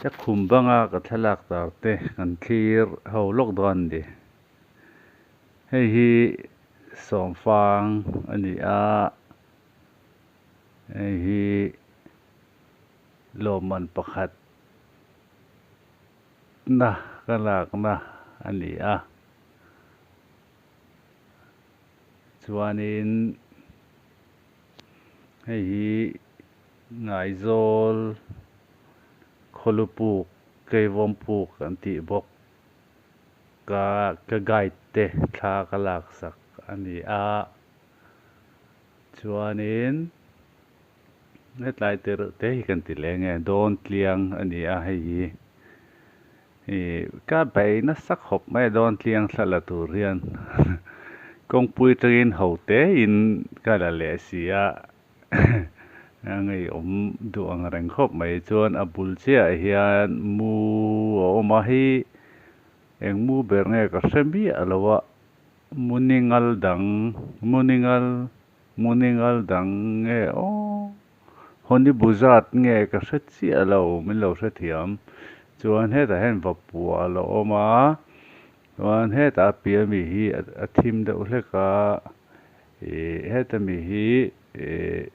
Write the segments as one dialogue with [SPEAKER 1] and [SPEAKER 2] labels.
[SPEAKER 1] Ka khum banga ka thlalak tar te kan thlir ho lawk dawn a ni. Hei hi sawmfang a ni a, hei hi lawmman pakhat na ka lakna a ni a. Chuanin hei hi Ngaizawl khawlu puk Keivawm puk an tih bawk ka ka guide te thla ka laksak a ni a. Chuanin hetlai te reuh te hi kan ti leh nge dawn tliang a ni a hei hi ih ka bei nasa khawp mai a dawn tliang thla la tur hian kawngpui atangin ho te in ka la leh si a a ngeiawm duh ang reng khawp mai chuan a bul chiah ah hian mu a awm a hei eng mu ber nge ka hre miah lo a Muningal dang Muningal Muningal dang nge aw Honi bu zat nge ka hre chiah lo min lo hrethiam chuan hetah hian vapual a awm a chuan hetah a piah ami hi a thim deuh hlek a ih heta mi hi ih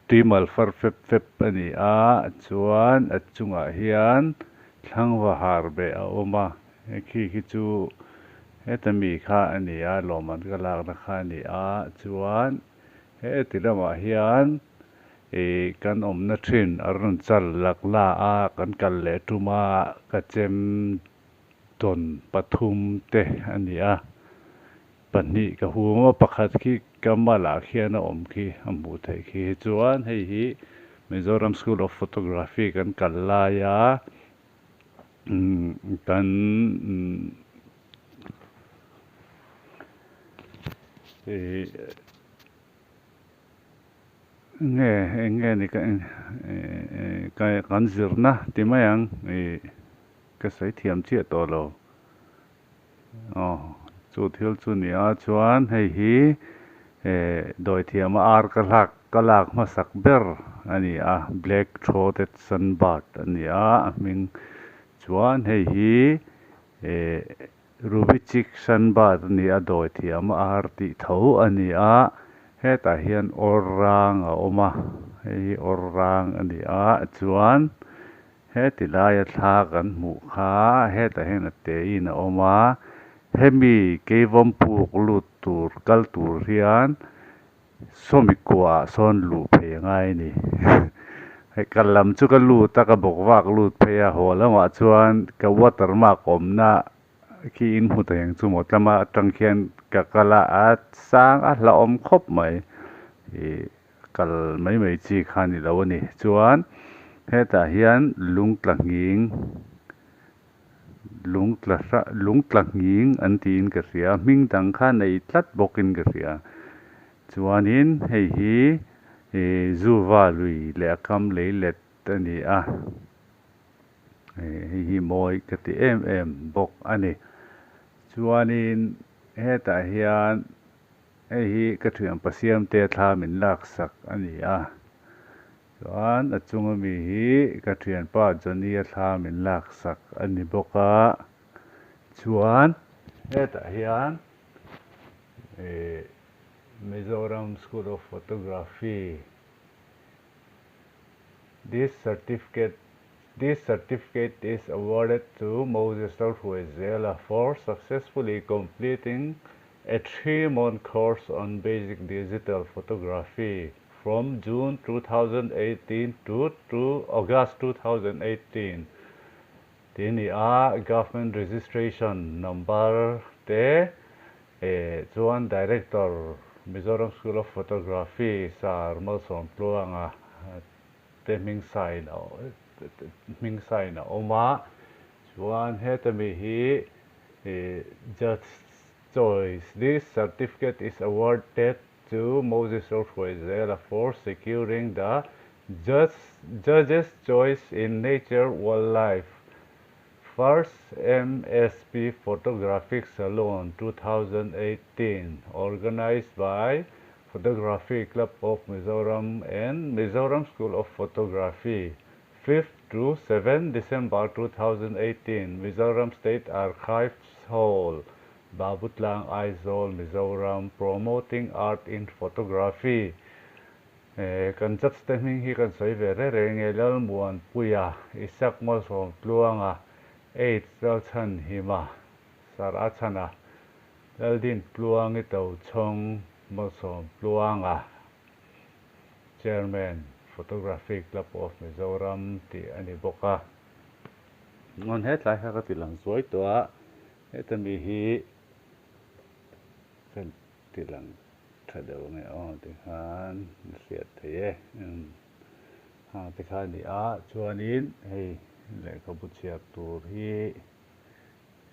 [SPEAKER 1] tuimal far fep fep a ni a chuan a chungah hian thlangva har beh a awm a khi khi chu heta mi kha a ni a lawmman ka lakna kha a ni a chuan heti lamah hian ih kan awmna thin a rawn chal lak la a kan kal leh tum a ka chem tawn pathum te a ni a. Pahnih ka hum a, pakhat khi ka malah khian a awm khi a hmuh theih khi chuan hei hi Mizoram School of Photography kan kal laia kan ih nge eng nge ni ka kan zirna ti mai ang ih ka sawi thiam chiah tawh lo. Aw chu thil chu ni a chuan hei hi eh dawithiam a ar ka hlak ka lak hmasak ber a ni a black throated sunbird a ni a a hming chuan hei hi eh ruby cheek sunbird a ni a dawithiam a ar tih tho a ni a hetah hian awr rang a awm a hei hi awr rang a ni a chuan. Heti laia thla kan hmuh kha hetah hian a te in a awm a, hemi keivawm puk lut tur kal tur hian sawmi kuahah sawn luh phei a ngai a ni. Hei kal lam chu ka lut a, ka bawk vak lut phei a, haw lamah chuan ka watermark awmna khi in hmu thei ang chu maw tlama atang khian ka kal a, a sang a hlauhawm khawp mai ih. Kal mai mai chi kha ni lo a ni. Chuan hetah hian lung tla nghing lung tla hrah lung tla nghing an tiin ka hria a hming dang kha nei tlat bawkin ka hria. Chuanin hei hi ih zuva lui leh a kam lei let a ni a hei hi mawi ka ti em em bawk a ni. Chuanin hetah hian. Hei hi ka thian Pasiamte thla min laksak a ni a, chuan a chunga mi hi ka thianpa Johnny-a thla min laksak a ni bawk a, chuan hetah hian ih Mizoram School of Photography this certificate this certificate is awarded to Moses Lalhruaizela for successfully completing a 3-month course on basic digital photography from June 2018 to to August 2018 tih a ni a, Government Registration Number te eh chuan Director Mizoram School of Photography Sir Malsawmtluanga te hming sign a hming sign a awm a, chuan heta mi hi ih Judge Choice This certificate is awarded to Moses Rohruaizela for securing the Judge Judge's Choice in Nature Wildlife First MSP Photographic Salon 2018 organised by Photography Club of Mizoram and Mizoram School of Photography 5th to 7 December 2018, Mizoram State Archives Hall, Babutlang, Aizawl, Mizoram, Promoting Art in Photography. Kan judge te hming hi kan sawi ve reng reng nge Lalmuanpuia, Isak Malsawmtluanga, H Lalchhanhima, Sir Achhana, Laldintluangi Tochhawng, Malsawmtluanga, Chairman, Photography Club of Mizoram tih a ni bawk a. Ngawn he tlai kha ka ti lang zuai tawh a, heta mi hi kan ti lang tha deuh ange aw tikhan a hriat theih e. Hang te kha a ni a, chuanin hei lehkhabu chhiar tur hi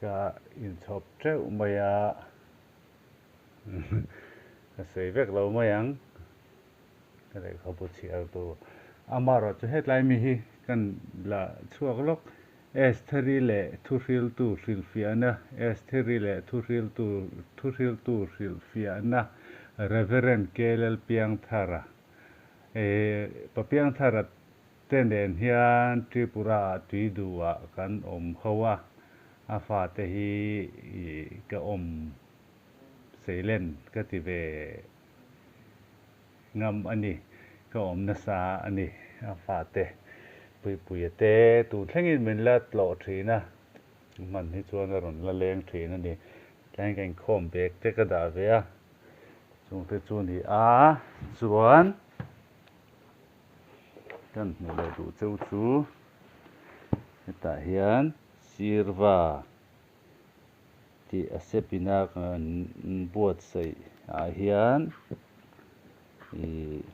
[SPEAKER 1] ka inchhawp teuh mai a, ka sawi vek lo mai ang. Ka lehkhabu chhiar tur amaherawh chu hetlai mi hi kan la chhuak lawk. Estheri leh thuhriltu hrilhfiahna Estheri leh thuhriltu thuhriltu hrilhfiahna Reverend KLL Piangthara Pa Piangthara te nen hian Tripura ah Tuidu ah kan awm ho a, a fate hi ka awm seilen ka ti ve ngam a ni. Ka awm nasa a ni. A fate Puipuia te tun thlengin min la tlawh thin a, hman hi chuan a rawn la leng thin a ni. Tlaiin ka inkhawm bag te ka dah ve a, chungte chu ni a chuan kan hmuh leh duh cheu chu hetah hian sirva tih a sepina kan buatsaih ah hian ih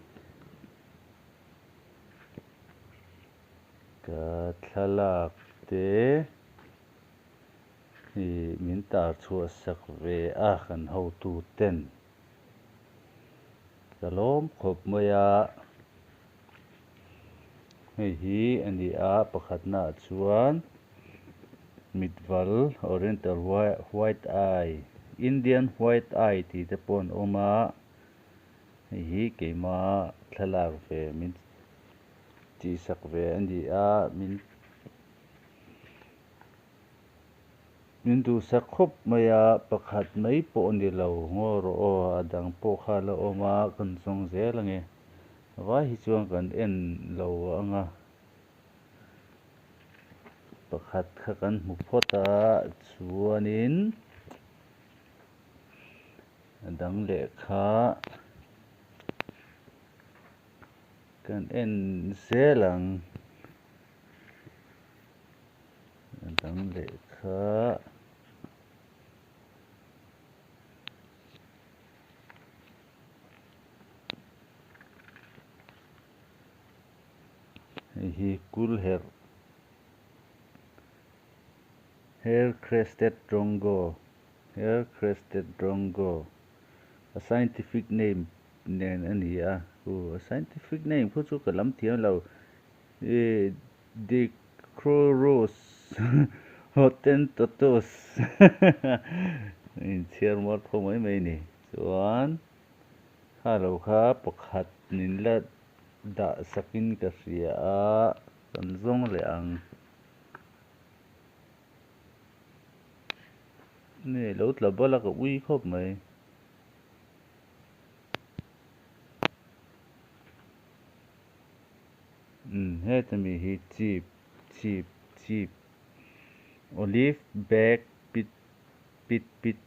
[SPEAKER 1] ka thlalak te ih min tar chhuah sak ve a kan hotu ten ka lawm khawp mai a hei hi a ni a pakhatna ah chuan mitval oriental white eye indian white eye tih te pawh an awm a hei hi keima thlalak ve min tihsak ve a ni a min Min duhsak khawp mai a, pakhat mai pawh a ni lo, ngaw rawh aw, a dang pawh kha a la awm a, kan zawng zel ange. Vai hi chuan kan en lo ang a, pakhat kha kan hmu phawt a, chuanin a dang leh kha kan en zel ang. A dang leh kha hei hi kulherh hair crested drongo hair crested drongo a scientific name nen a ni a aw a scientific name khu chu ka lam thiam lo ih. Dicrurus hottentotus inchhiar mual pho mai mai ni. Chuan kha lo kha pakhat min la dah sakin ka hria a, kan zawng leh ang. Nge lo tla bal a ka ui khawp mai. Umm heta mi hi chip chip chip olive bag pit pit pit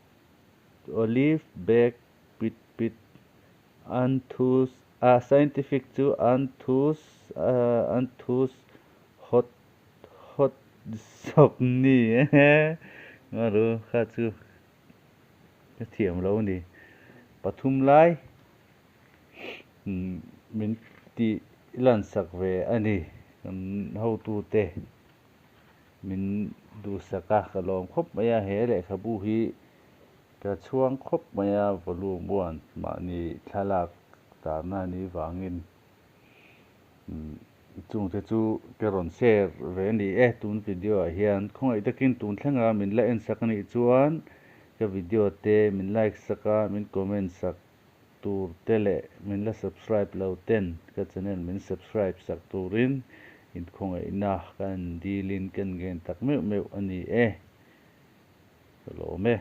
[SPEAKER 1] olive bag pit pit anthus a scientific chu anthus anthus hot hot zawk ni ngaru kha chu ka thiam lo a ni pathum lai. Min tih lansak ve a ni. Kan hotute min duhsak a, ka lawm khawp mai a. He lehkhabu hi ka chhuang khawp mai a, volume one mahni thlalak tarna a nih vangin chungte chu ka rawn share ve a ni e. Tun video ah hian khawngaih takin tun thlenga min la ensak a nih chuan ka video te min like sak a, min comment sak tur te leh min la subscribe lo ten ka channel min subscribe sak turin Inkhawngaihna kan dilin kan ngen tak meuh meuh a ni e. Ka lawm e.